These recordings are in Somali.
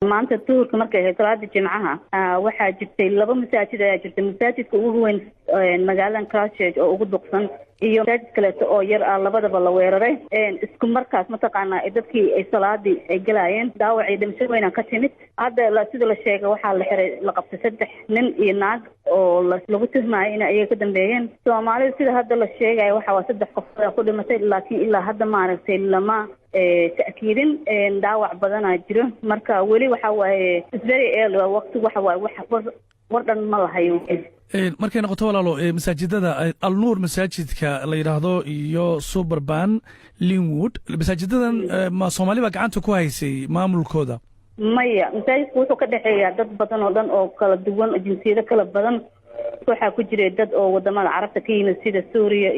Maanta duhurka markay ahayd salaada Jimcaha, waxaa jirtay laba masaajid ayaa jirtay: masaajidka ugu weyn magaaladan Christchurch oo ugu duqsan iyo masaajid kaleeto oo yar ah. Labadaba la weeraray isku markaas, mataqaanaa, dadkii ay salaadii ay galaayeen. Dhaawacii dhimasho weyna ka timid. Hadda sida la sheegay, waxaa la xiray, la qabtay saddex nin iyo naag oo lagu tuhmaayo inay iyaga ka dambeeyeen. Soomaalida sida hadda la sheegayo waxa waa saddex qof ku dhimatay, laakiin ilaa hadda, maaragtay, lama ta'kiidin. Dhaawac badanaa jiro. Marka weli waxa waaye very early, waqti waxa waaye wax war dhan ma lahayo. Markay noqoto, walaalo, masaajidada Alnuur masaajidka la yidhaahdo iyo Suburban Linwood, masaajidadan ma Soomaali baa gacanta ku haysay maamulkooda? Maya, masaajidku wuxuu ka dhexeeyaa dad badan oo dhan oo kala duwan, jinsiyado kala badan. Waxaa ku jiray dad oo wadamada Carabta ka yimid, sida Suuriya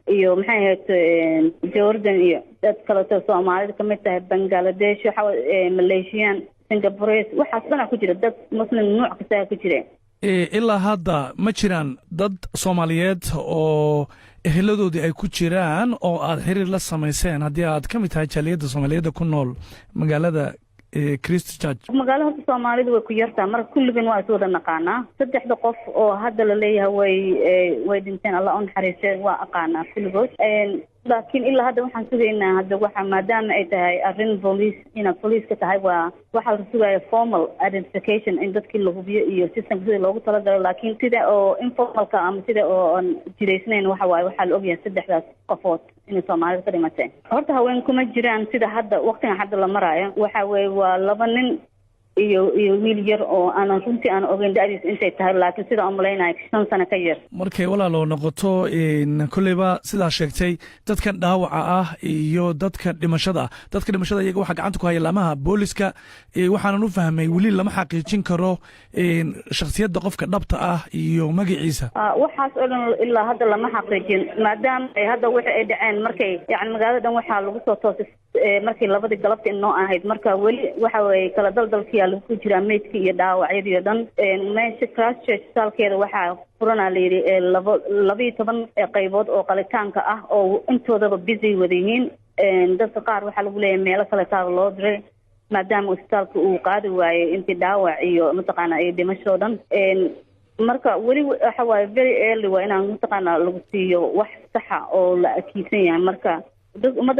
iyo maxay ahayd, Jordan, iyo dad kaleeto Soomaalida kamid tahay, Bangaladesh, waxa Malaysian, Singapores, waxaas dhanaa ku jira. Dad Muslim nuuc kastaa ku jira. Ilaa hadda ma jiraan dad Soomaaliyeed oo eheladoodii ay ku jiraan oo aad xiriir la samayseen, haddii aad ka mid tahay jaaliyadda Soomaaliyeedda ku nool magaalada Christchurch? Magaalo horta Soomaalidu way ku yartaa, marka kulligan waa is wada naqaanaa. Saddexda qof oo hadda la leeyahay way dhinteen, Allah u naxariiste, waa aqaanaa kulligood. Laakiin ilaa hadda waxaan sugaynaa, hadda waxa maadaama ay tahay arrin booliis, inaad booliiska tahay, waa waxaa la sugaya formal identification, in dadkii la hubiyo iyo systemka sida loogu talagalo. Laakiin sida oo informalka ama sida oo aan jiraysnayn, waxa waaye waxaa la ogyahay saddexdaas qofood inay Soomaalida ka dhimateen. Horta haween kuma jiraan sida hadda waqtigan hadda la maraayo. Waxa weeye waa laba nin iyo wiil yar oo aanan runtii aan ogeyn da'diisa intay tahay, laakiin sida aan malaynayo 5 sano ka yar. Markay, walaalo, noqoto, kolleyba sidaa sheegtay, dadkan dhaawaca ah iyo dadka dhimashada ah, dadka dhimashada iyaga waxaa gacanta ku haya laamaha booliska. Waxaanan u fahmay weli lama xaqiijin karo shakhsiyadda qofka dhabta ah iyo magaciisa. Waxaas oo dhan ilaa hadda lama xaqiijin, maadaama ay hadda wixi ay dhaceen markay, yani, magaalada dhan waxaa lagu soo toosay markii 2dii galabta inoo ahayd. Marka weli waxa weye kala daldalkiyaa lagu jiraa meydkii iyo dhaawacyadii o dhan. Meesha Christchurch saalkeeda waxaa furanaa layidhi 12 qaybood oo qalitaanka ah oo intoodaba busy wada yihiin. Dadka qaar waxaa lagu leeyahay meelo kale taaba loo diray, maadaama isbitaalka uu qaadi waayey intii dhaawac iyo, mataqaana, iyo dhimasho dhan. Marka weli waxa waaye very early, waa inaan, mataqaana, lagu siiyo wax saxa oo la akiidsan yahay. Marka dad ummadda